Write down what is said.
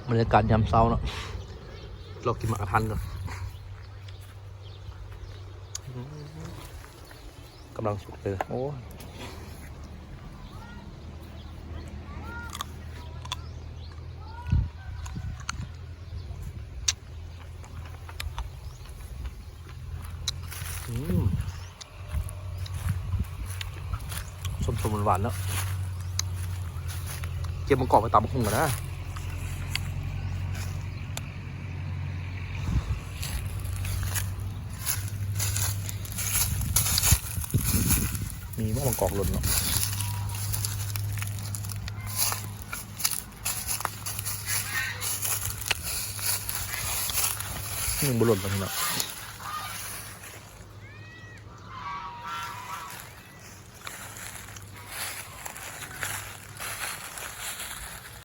ບັນຍາກາດຍາມເຊົ້າເນາະ ລອກກິນໝາກກະທັນກ່ອນ. ກຳລັງສຸກເລີຍ ໂອ້ ອືມ ສົ້ມໆ ຫວານໆ ເນາະ. ເກັບມະກອກໄປຕຳບັກຫຸ່ງກ່ອນນະ. ມີບໍ່ມະກອກຫຼົ່ນເນາະ? ຍັງບໍ່ຫຼົ່ນປານໃດເນາະ.